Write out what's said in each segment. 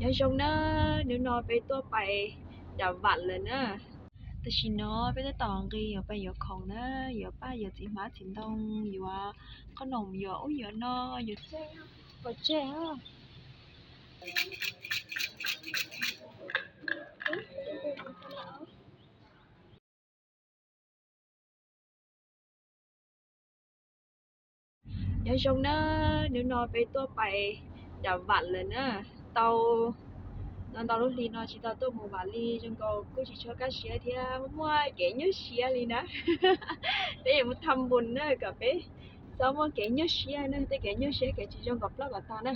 Nyob zoo na, hnub no peb tuaj pais Đà Vạn lawm na. Tam sim no peb tab tom nqis yuav pais yuav khoom na, yuav paj yuav txiv hmab txiv ntoo, yuav qhob noom, yuav ub yuav no, yuav pov tseg. Nyob zoo na, hnub no peb tuaj pais Đà Vạn lawm na. Tau no ntau lub hli no tsis tau tuaj mus Vạn li, zoo nkaus kuj tsis tshua kaj siab thiab muaj kev nyuaj siab li na. Peb yuav mus tham npus na kom peb txhob muaj kev nyuaj siab na, tej kev nyuaj siab kev tsis zoo kom ploj kom tag na.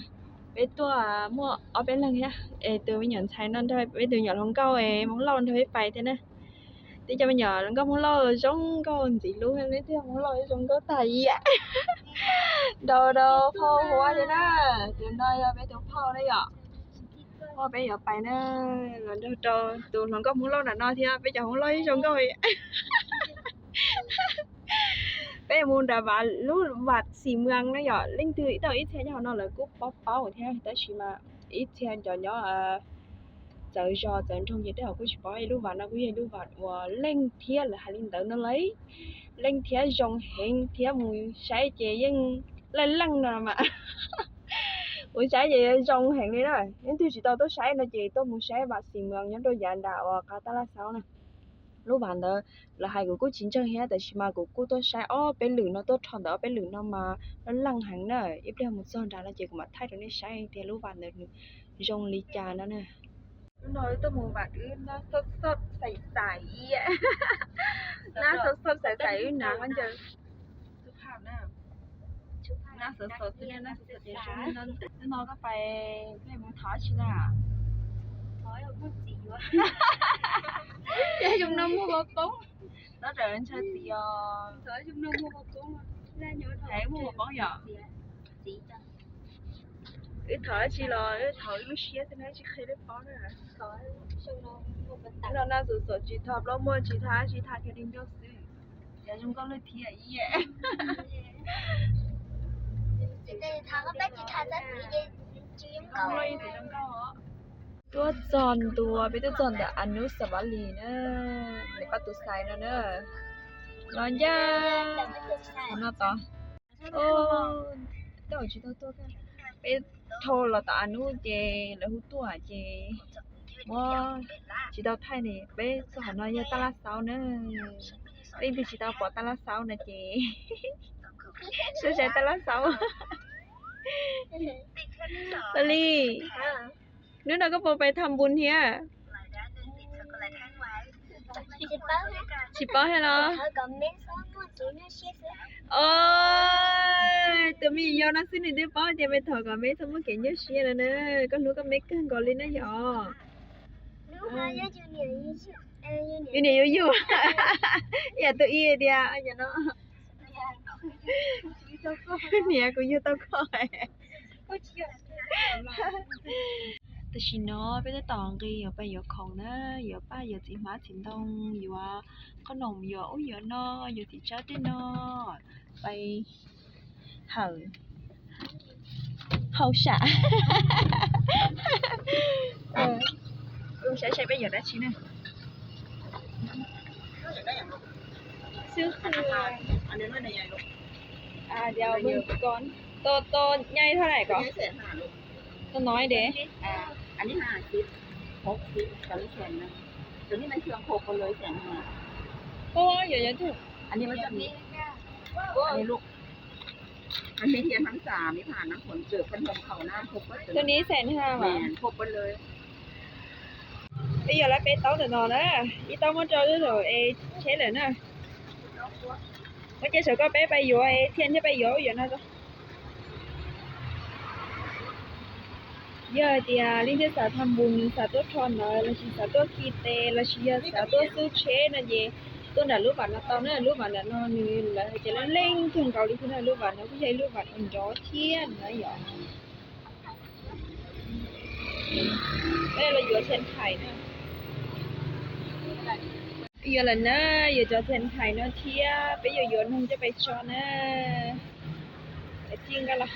Peb tuaj muaj ob peb leeg thiab, es tus me nyuam ntxhais no nrog peb tus me nyuam hluas nkauj Hmoob Lauj nrog peb pais thiab na. Twb cov me nyuam hluas nkauj Hmoob Lauj zoo nkauj ntxiv lub, leej twg Hmoob Lauj zoo nkauj tag iam. Nraud nraud phauj huab thiab na. Tus no yog peb tus phauj na yom. Phauj peb yuav pais na, los nrog rau tus hluas nkauj Hmoob Lauj nram no thiab, peb cov Hmoob Lauj zoo nkauj. Peb mus nram Vạn, lub Vạn Xi Măng na yom. Leej twg ib tau ib txhia nyob hauv no lawv kuj paub paub thiab, tab sis mas ib txhia cov nyob txawv zos txawv nroog ces tej zaum kuj tsis paub. Lub Vạn no kuj yog lub Vạn uas leej thiab, lawv hais li ntawd no lauj, leej thiab zoo heev thiab mus saib ces yeej leej leej no mas. Mus saib ces zoo heev li na. Leej twg tsis tau tuaj saib no ces tuaj mus saib Vạn Xi Măng nyob rau yav nram uas qab Tab Laj Xaub na. Lub Vạn ntawd lawv hais kuv kuj tsis ntseeg thiab, tab sis mas kuv kuj tuaj saib ob peb lwm no, tuaj rho ntawm ob peb lwm no mas leej leej heev na. Ib pliag mus txog nrad no ces kuv mam thaij rau nej saib tias lub Vạn ntawd nws zoo li cas no na. Hnub no wb tuaj mus Vạn wb noj xauv xauv xais xais, noj xauv xauv xais xais wb hnav qab ncaws. Hnub no koj pais, koj mus thov tsis na? Zoo no muaj poob. Tab rawv ntshaw txiv os. Hais muaj poob yom. Wb thov dab tsi los wb thov wb lub siab xwb na, tsis qhia lub paub na. No na xom xom tsis thov plaub muaj tsis thov dab tsi, thov kiag li nkauj xwb. Yog zoo nkauj lawm thiab ib yam. Tuaj txog ntua, peb tuaj txog ntawm Anusawari na, nws pab tus xais no na. Los ncaj no tod. Tej zaum tsis tau tuaj, peb dhau los tom Anus ces lawv hu tuaj ces muab tsis tau thaij ne. Peb txog qhov no yog Tab Laj Xaub na. Leej twg tsis tau pom Tab Laj Xaub no ces sub saib Tab Laj Xaub. Li, hnub no koj puas pais tham npus thiab? Tsis paub thiab los? Tus me yau no xwb nws twb paub tias pais thov kom meb txhob muaj kev nyuaj siab no na. Koj hlub koj meb kawg nkaus li na yom. Yus niam yus yug, yam tus i tias no, niam kuv yug tau koj. Tam sim no peb tab tom nqis yuav pais yuav khoom na, yuav paj yuav txiv hmab txiv ntoo, yuav qhob noom, yuav ub yuav no, yuav txiv tsawb tej no, pais hawm hauj sam. Saib saib peb yuav dab tsi na. Xwb, tos tos nyai thaj lais ko. Tos no de. Ub, yuav yuav tug. Tus ni xees haj mas. Peb yuav lawv peb taub ntawm no na, ib taub muab rau lub lawm es cheb lawm na. Muab cia saum koj, peb pais yuav es thiaj thiab peb yuav ub yuav no. Yog hais tias leej twg xav tham npus, xav tuaj rho ntawv lossis xav tuaj khi tes lossis yog xav tuaj xub tsheb no ces tuaj nram lub vam no tau na. Lub vam ntawm no nws lawv hais tias lub leej kawg nkaus li thiab na. Lub vam no kuj yog ib lub vam uas nrov thiab na yom. Peb los yuav txhia thais na. Yuav lawm na, yuav cov txhia thais no thiab peb yuav yuav noog coj pais tso na. Tij nqa los.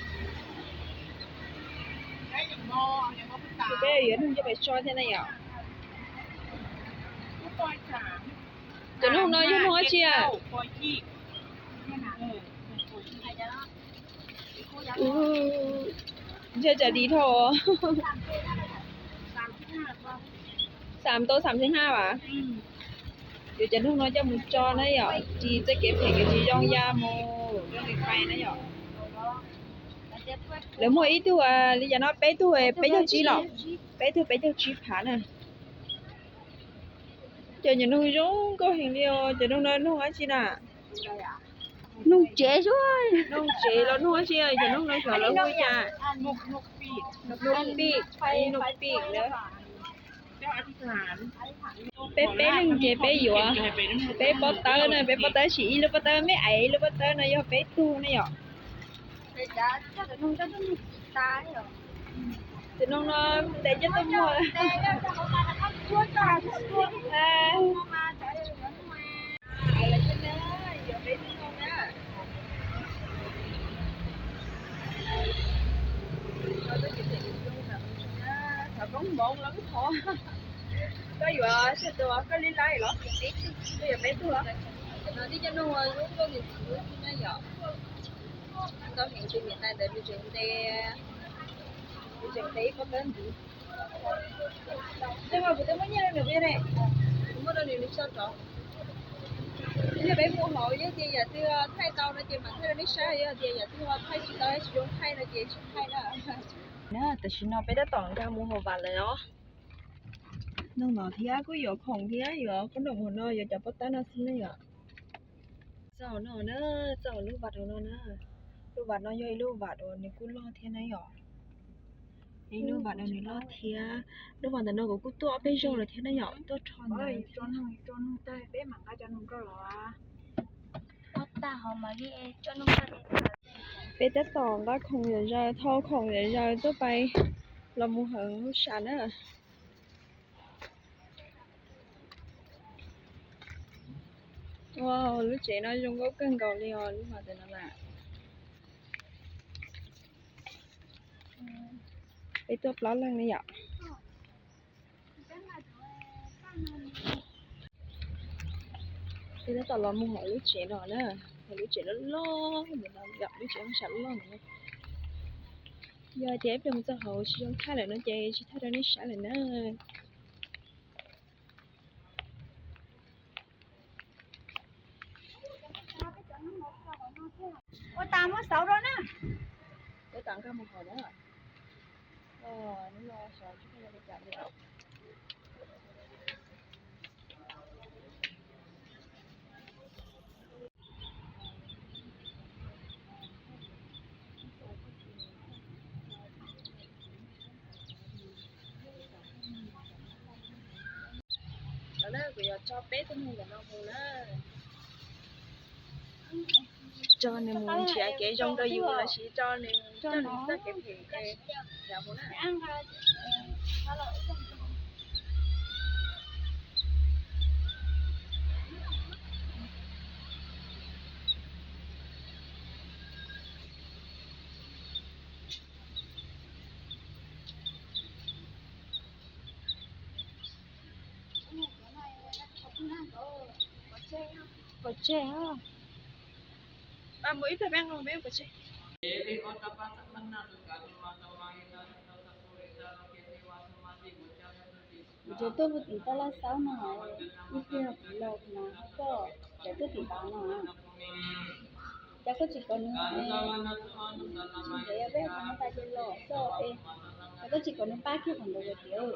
Peb Yuav nug coj pais tso thiab na yom. Cov noog no yog noog dab tsi a? Ntshai tsam dim dhau. Xam tau xam thib haj vas. Yuav cov noog no coj mus tso na yom, ris txoj kev phem kev tsis zoo ya mus rau nws pais na yom. Lawv muaj ib tug li cas no peb tug peb caug tsib los, peb tug peb caug tsib phav na. Cov nyuam noog zoo nkauj heev li os. Cov noog no noog dab tsi na? Noog tsev xwb. Noog tsev los noog dab tsi? Cov noog no xyov lawv hu li cas. Noog pim, noog pim na. Peb peb leeg ces peb yuav, peb pob tawb na, peb pob tawb sim ib lub pob tawb me aiv, ib lub pob tawb no yog peb tug ne yom. Cov noog no ntes coj tuaj muag. Thov koob hmoov los koj yuav sij tus koj li lais los, koj yuav peb tug los. No tib cov noog zoo nkauj nws txiv na yom. Nkauj heev ces niam tais ntawd nws tseem ntes, nws tseem ntes ib pob tawb ntxiv. Yog mas kuv twb muab nyiaj rau nws ne, kuv muab rau nws nws tso rov. Yog peb mus hauv yog tias yam twg thaij tau no ces mam thaij rau nej saib, yog tias yam twg thaij tsis tau tsis zoo thaij no ces tsis thaij na. Na tam sim no peb tab tom nkag mus hauv vam lawm os. Noog no thiab kuj yuav khoom thiab yuav qoob nroos hauv no yuav cov pob tawb no xwb ne yom. Txog no na, txog lub vam hauv no na. Lub vam no yog ib lub vam uas nws kuj loj thiab na yom. Ib lub vam no nws loj thiab. Lub vam ntawm no kuv kuj tuaj ob peb zaug lawm thiab na yom, tuaj rho ntawd. Peb tab tom nqa khoom yam zaws, thau khoom yam zaws tuaj pais los mus hauv sam na. Ua, lub tsev no zoo nkauj kawg nkaus li os, lub vam ntawm no na. Peb tuaj plaub leeg ne yom. Peb tab tom los mus hauv lub tsev no na, hauv lub tsev loj loj ntawm no yom, lub tsev hauj sam loj ntawm no. Yog tias ib pliag mus txog hauv tsis zoo thaij lawm no ces tsis thaij rau nej saib lawm na. Ua tas muab xauv rau na. Ua tas nkag mus hauv na. Hnub no xyov tsis paub li cas li. Lawv na, kuv yuav tso peb tug noog ntawm no mus na. Tso nws mus nrhiav kev zoo rau yus lossis tso nws coj nws txoj kev phem nrhiav mus na. Pov tseg. Mus ib pliag peb nqa peb pov tseg. Kuv tseem tuaj puag tim toj laj xaub no, ib pliag kuv los kuv mam hais koj, lawv tuaj tim tav no. Cas koj tsis kom nws, tsis ntev peb qhov no tas ces los xwb es, cas koj tsis kom nws pab kiag qhov ntawd tiag.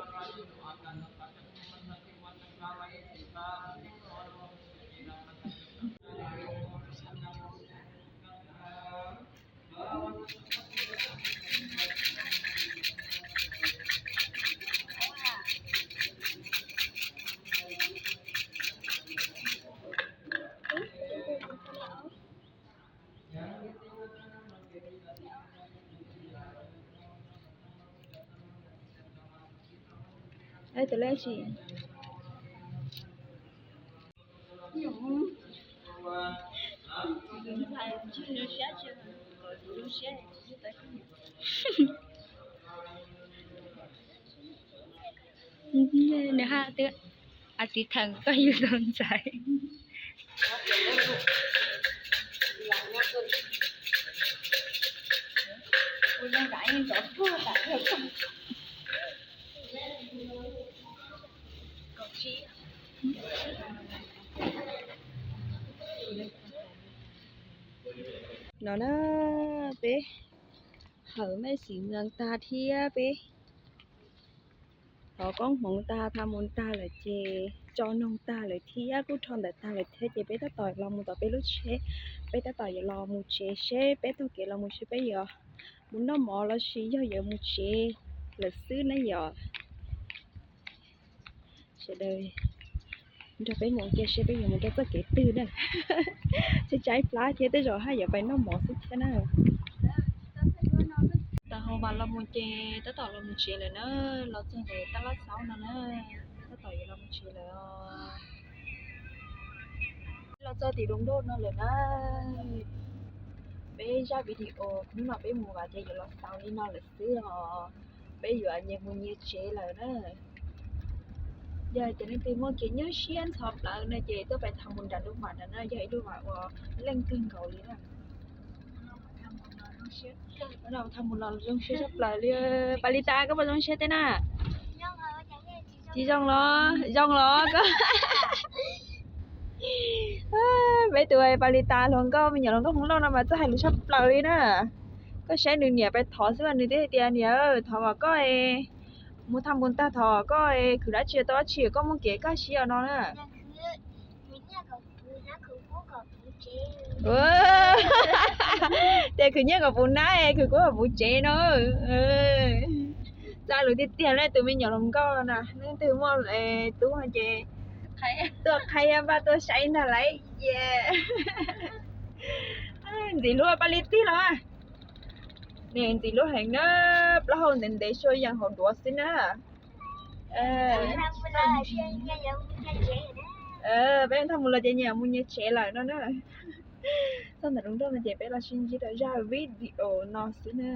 Tus lej si. Nws hais tias, a txiv theem koj yug tau ntxhais. No na, peb hawm mej xim mws tag thiab peb thov koob hmoov tag, tham mus tag lawm ces tso noog tag lawm thiab kuj rho ntawv tag lawm thiab ces peb tab tom los mus tom peb lub tsheb, peb tab tom yuav los mus tsev seb peb taug kev los mus seb peb yuav mus noj mov los sis yog yuav mus tsev lawm xwb na yom. Sawv daws nrog peb mus ua ke seb peb yuav mus rau txoj kev twg na. Tshaib tshaib plab thiab tej zaum haj yuav pais noj mov xwb thiab na. Tau hau vas los mus ces tab tom los mus tsev lawm na, los txog ntawm Taj Laj Xauv no na, tab tom yuav los mus tsev lawm. Los txog tim Roos Doj no lawm na. Peb zaj video hnub no peb mus vas ces yuav los xaus li no lawm xwb os. Peb yuav nyias mus nyias tsev lawm na. Yog hais tias leej twg muaj kev nyuaj siab ntxhov plawv no ces tuaj pais tham mus nram lub vas no na, yog ib lub vas uas leej kawg nkaus li na. Tham mus los zoo siab tshaj plaws li. Palitas, koj puas zoo siab thiab na? Tsis zoo los? Zoo los koj. Peb tus Palitas hluas nkauj, me nyuam hluas nkauj Hmoob Lauj no mas txawj hais lus tshaj plaws li na. Koj saib nws niam pais thov xwb mas nws twb hais tias niam, thov kom koj mus tham mus tag, thov koj khwv dab tsi tau dab tsi koj muaj kev kaj siab no na. Tias khwv nyiaj kom puv nab, khwv kub kom puv tsev no. Txaj lus tiag tiag na tus me nyuam hluas nkauj na, leej twg muaj tub no ces tuaj qhaib npaj tuaj saib ntag lauj. Ntxim hlub Paj Li Tig los. Nws ntxim hlub heev na, plaub hau ntev ntev sua yees hauv duav xwb na. Peb thaj mus los ces nyias mus nyias tsev lawm no na. Txog ntawm lub nroog no ces peb los sib ntsib rau zaj video no xwb na.